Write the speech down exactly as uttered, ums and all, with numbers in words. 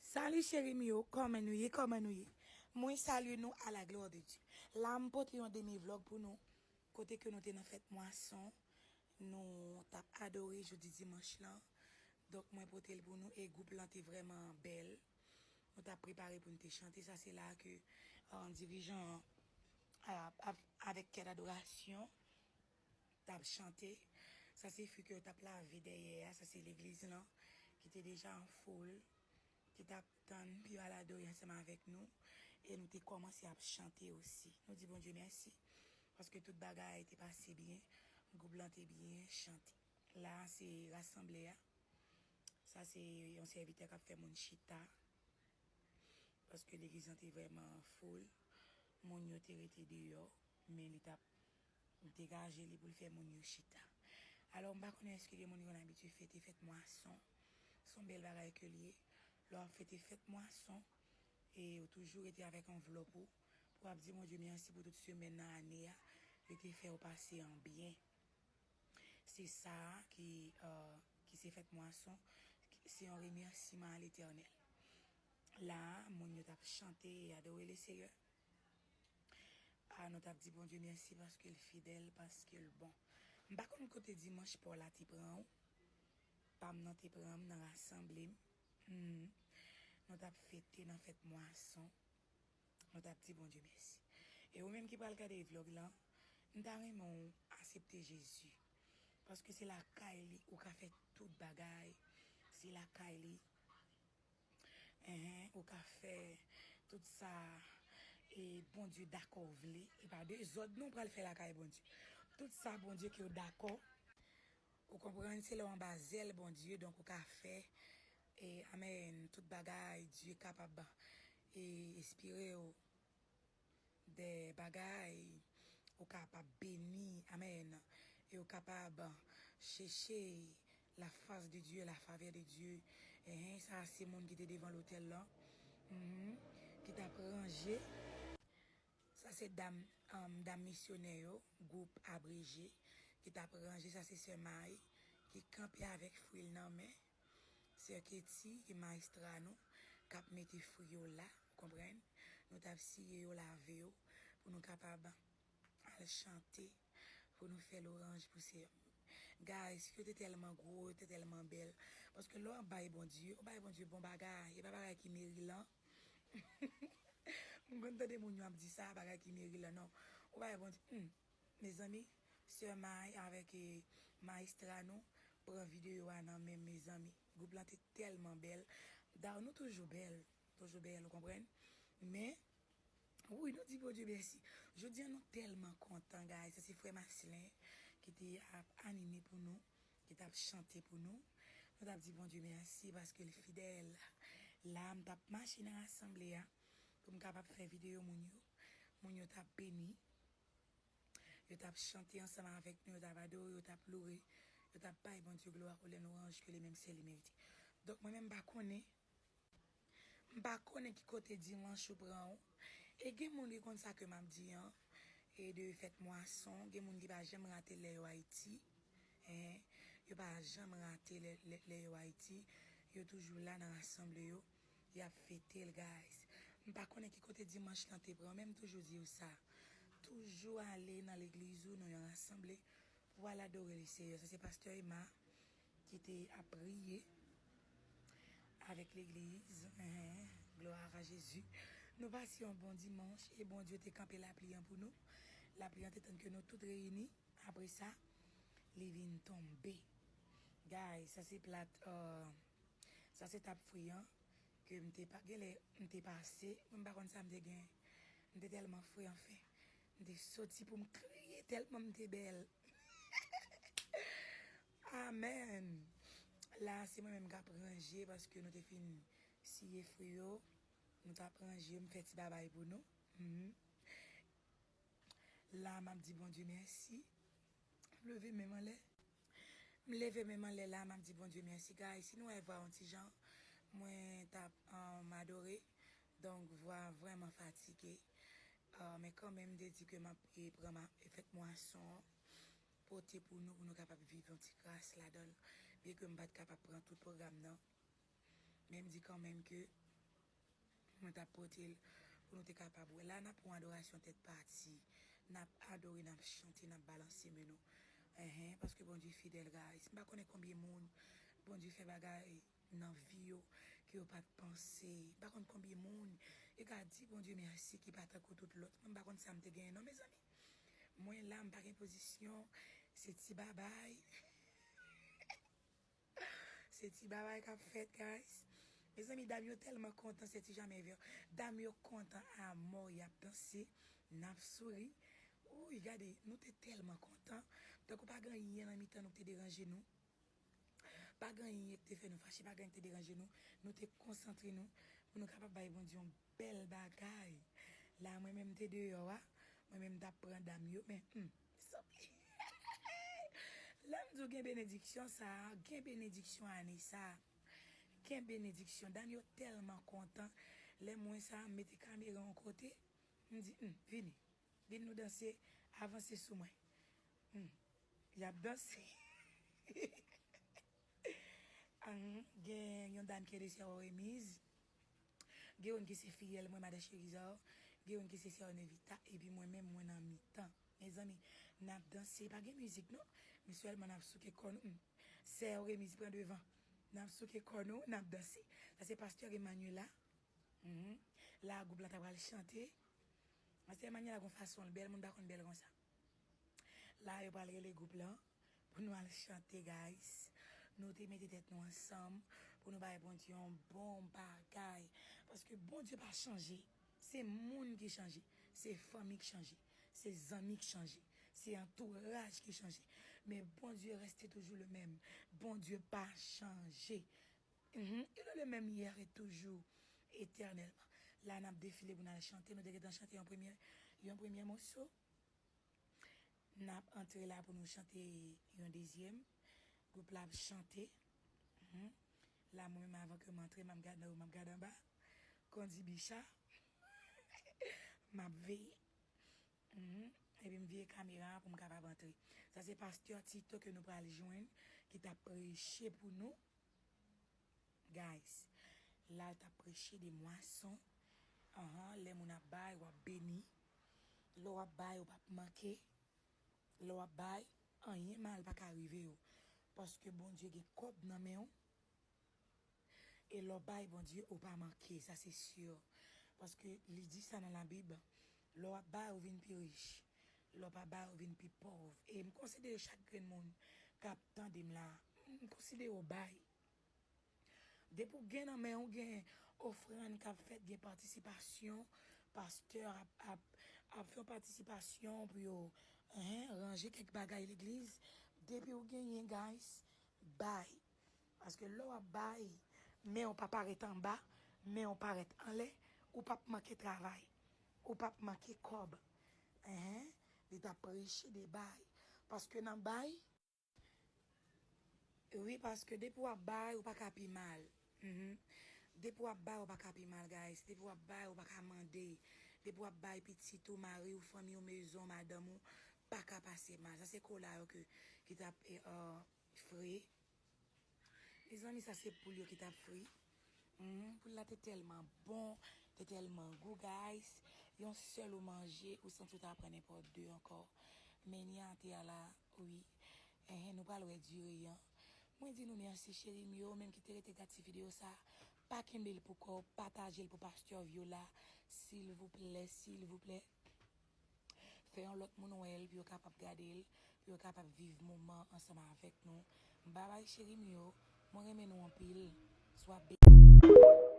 Salut cheri m yo, kòman nou ye, kòman nou ye? Mwen salye nou à la gloire de Dieu. La m pote yon demi vlog pou nou, kote ke nou te nan fèt mwason, nou t ap adore jodi dimanch lan. Donk mwen pote l pou nou e gwoup lan te vrèman bèl. Nou t ap prepare pou n te chante, sa se la ke euh, dirijan an a- a- avèk kè dadorasyon t ap chante. Sa se fi ke yo t ap lave dèyè a, sa se legliz lan ki te deja an foul, ki t ap tann pou yo al adore ansanm avèk nou. E nou te kòmanse ap chante osi. Nou di Bondye mèsi paske tout bagay te pase byen, gwoup lan te byen chante. La a se rasanble a. Sa se yon sèvitè k ap fè moun chita. Paske legliz lan te vrèman foul. Moun yo te rete deyò, men li t ap degaje li pou l fè moun yo chita. Alò, m pa konnen èske gen moun ki konn abitye fete fèt mwason. Se yon bèl bagay ke l ye. Lè w ap fete fèt mwason, e ou toujou rete avèk anvlòp ou, pou w ap di Bondye mèsi pou tout semèn nan, ane a, li te fè w pase an byen. Se sa a ki, euh, ki se fèt mwason, se yon remèsiman a Letènèl. La a, moun yo t ap chante e adore Leseyè. A, nou t ap di Bondye mèsi paske l fidèl, paske l bon. M pa konn kote dimanch pa w la te pran w. Pa m nan te pran m nan rasanble m. Hmm. Nou t ap fete nan fèt mwason. Nou t ap di Bondye mèsi. E ou menm ki pral gade vlog lan, m ta renmen w aksepte Jezi. Paske se lakay li ou ka fè tout bagay. Se lakay li. Enhen, ou ka fè tout sa e Bondye dakò vle. E pa dezòd non pral fè lakay Bondye. Tout sa Bondye ke w dakò. Ou konprann, se lè w anba zèl Bondye, donk ou ka fè, e, amèn, tout bagay, Dye kapab, e, enspire w de bagay, ou kapab beni, amèn, e ou kapab chèche la face de Dieu, la faveur de Dieu. Enhen, sa se moun ki te devan lotèl lan, mhm, ki t ap ranje. Sa se dam, um, dam misyonè yo, gwoup abreje, ki t ap ranje. Sa se sè May, ki kanpe avèk fwi l nan men. Sè Keti, ki mayestra nou, k ap mete fwi yo la, ou konprann? Nou t ap siye yo, lave yo, pou nou kapab al chante, pou nou fè lwanj pou Seyè. Guys, yo te tèlman gwo, yo te tèlman bèl. Paske lè w ap bay Bondye, ou bay Bondye bon bagay, e pa bagay ki meri lan. M konn tande moun yo ap di sa, bagay ki meri lan, non. Ou bay Bondye, hmm. Mezanmi, sè May avèk, eh, mayestra nou pran videyo a nan men m, mezanmi. Gwoup lan te tèlman bèl. Dayè, nou toujou bèl. Toujou bèl, ou konprann? Men, wi, nou di Bondye mèsi. Jodi a, nou tèlman kontan, guys. Sa se frè Maslin ki te ap anime pou nou, ki t ap chante pou nou. Nou t ap di Bondye mèsi paske l fidèl. La, m t ap mache nan rasanble a pou m kapab fè videyo moun yo. Moun yo t ap beni. Yo t ap chante ansanm avèk nou, yo t ap adore, yo t ap loure, yo t ap bay Bondye glwa, onè, lwanj ke li menm sèl li merite. Donk, mwen menm, m pa konnen, m pa konnen ki kote dimanch ou pran w. E gen moun ki konn sa ke m ap di an, e de fèt mwason, gen moun ki pa janm rate lè yo Ayiti. Hein, yo pa janm rate lè, lè, lè yo Ayiti. Yo toujou la nan rasanble yo. Y ap fete l, guys. M pa konnen ki kote dimanch lan te pran, men m toujou di w sa. Toujou ale nan legliz ou, nan yon rasanble, pou w al adore Leseyè. Sa se pastè Emma ki te ap priye avèk legliz. Hein, gloire à Jésus. Nou pase yon bon dimanch e Bondye te kanpe lapli an pou nou. Lapli an te tann ke nou tout reyini. Apre sa, li vin tonbe. Guys, sa se plat, euh, sa se tap fri an ke m te pa, genlè m te pase, mwen m pa konn sa m te gen. M te tèlman fri, anfen. M te soti pou m kriye tèlman m te bèl. Amèn. La, se mwen menm k ap ranje paske nou te fin siye fri yo. Nou t ap ranje, m fè ti babay pou nou. Mhm. La, m ap di Bondye mèsi. M leve men m anlè. M leve men m anlè la, m ap di Bondye mèsi, guys. Si nou wè vwa yon ti jan, mwen t ap, um, adore. Donk, vwa vrèman fatige. Uh, men kanmenm, m te di ke m ap, e, pran ma, e, fèt mwason an, pote pou nou, pou nou kapab viv yon ti gras ladan l. Byen ke m pa t kapab pran tout pwogram nan. Men m di kanmenm ke Mwen t ap pote l pou nou te kapab wè. La, n ap pran adorasyon tèt pati. N ap adore, n ap chante, n ap balanse men nou. Enhen, paske Bondye fidèl, guys. M pa konnen konbyen moun Bondye fè bagay nan vi yo ke yo pa t panse. M pa konn konbyen moun yo ka di Bondye mèsi ki pa tankou tout lòt. Mwen m pa konn sa m te genyen non, mezanmi. Mwen la, m pa gen pozisyon. Se ti babay. Se ti babay k ap fèt, guys. Mezanmi, dam yo tèlman kontan, se ti jamevè. Dam yo kontan a mò, y ap danse, n ap souri. Uy, gade, nou te tèlman kontan. Tankou pa gen anyen nan mitan nou ki te deranje nou. Pa gen anyen ki te fè nou fache, pa gen anyen ki te deranje nou. Nou te konsantre nou pou nou kapab bay Bondye yon bèl bagay. La, mwen menm m te deyò a, mwen menm m t ap pran dam yo, men, hmm, sanble. Lè m di w gen benediksyon sa a, gen benediksyon ane sa a. Gen benediksyon. Dam yo tèlman kontan. Lè m wè sa, m mete kamera yon kote, m di, hmm, vini. Vin nou danse, avanse sou mwen. Hmm. Y ap danse. Ahn, gen yon dam ki rele sè Remiz. Gen youn ki se fiyèl mwen, madan Cheriza. Gen youn ki se sè Nevita. Epi mwen menm, mwen nan mitan. Mezanmi, n ap danse. Pa gen mizik, non. Men sèlman n ap souke kò nou. Hmm. Sè Remiz pran devan. N ap souke kò nou, n ap danse. Sa se pastè Emmanuela. Mhm. La, gwoup lan ta pral chante. Pastè Emmanuela gon fason l bèl, moun pa konn bèl konsa. La, yo pral rele gwoup lan pou nou al chante, guys. Nou te mete tèt nou ansanm pou nou bay Bondye yon bon bagay. Paske Bondye pa chanje. Se moun ki chanje. Se fanmi ki chanje. Se zanmi ki chanje. Se antouraj ki chanje. Men Bondye reste toujou le menm. Bondye pa chanje. Mhm. Il est le même hier et toujours, éternellement. La, n ap defile pou n al chante. Nou te gentan chante yon premye, yon premye moso. N ap antre la pou nou chante yon dezyèm. Gwoup la ap chante. Mhm. La, mwen menm, avan ke m antre, m ap gade anwo, m ap gade anba. Kondi bicha. M ap veye. Mhm. Epi m vire kamera an pou m kapab antre. Sa se pastè Tito ke nou pral jwenn, ki t ap preche pou nou. Guys, la l t ap preche de mwason. Ahan, lè moun ap bay, w ap beni. Lè w ap bay, ou p ap manke. Lè w ap bay, anyen mal pa ka rive w. Paske Bondye gen kòb nan men w. E lè w bay Bondye, ou pa manke, sa se si. Paske li di sa nan Labib, lè w ap bay, ou vin pi rich. Lè w pa bay, ou vin pi pòv. E m konsidere chak grenn moun k ap tande m la, m konsidere w bay. Depi w gen nan men w, gen ofrann k ap fèt, gen patisipasyon, pastè ap, ap, ap fè yon patisipasyon pou yo, hein, ranje kèk bagay legliz. Depi w genyen, guys, bay. Paske lè w ap bay, men w pa parèt anba, men w parèt anlè, ou p ap manke travay, ou p ap manke kòb. Enhen, li t ap preche de bay. Paske nan bay, wi, paske depi w ap bay, ou pa ka pi mal. Mhm. Depi w ap bay, ou pa ka pi mal, guys. Depi w ap bay, ou pa ka mande. Depi w ap bay pitit ou, mari ou, fanmi ou, mezon, madanm ou, pa ka pase mal. Sa se kola yo ke, ki t ap, e, e, fre. Mezanmi, sa se poul yo ki t ap fri. Mhm, poul la te tèlman bon, te tèlman gou, guys. Yon sèl ou manje, ou santi ou ta pran nenpòt de ankò. Men ni ate a la, wi. Enhen, nou pral wè diri an. Mwen di nou mèsi, cheri m yo, menm ki te rete gad ti videyo sa. Pa kenbe l pou kò w, pataje l pou pastè Vyola. Silvouplè, silvouplè. Fè yon lòt moun wè l, pou yo kapab gade l, pou yo kapab viv moman ansanm avèk nou. Babay cheri m yo, mwen renmen nou anpil. Swa beni.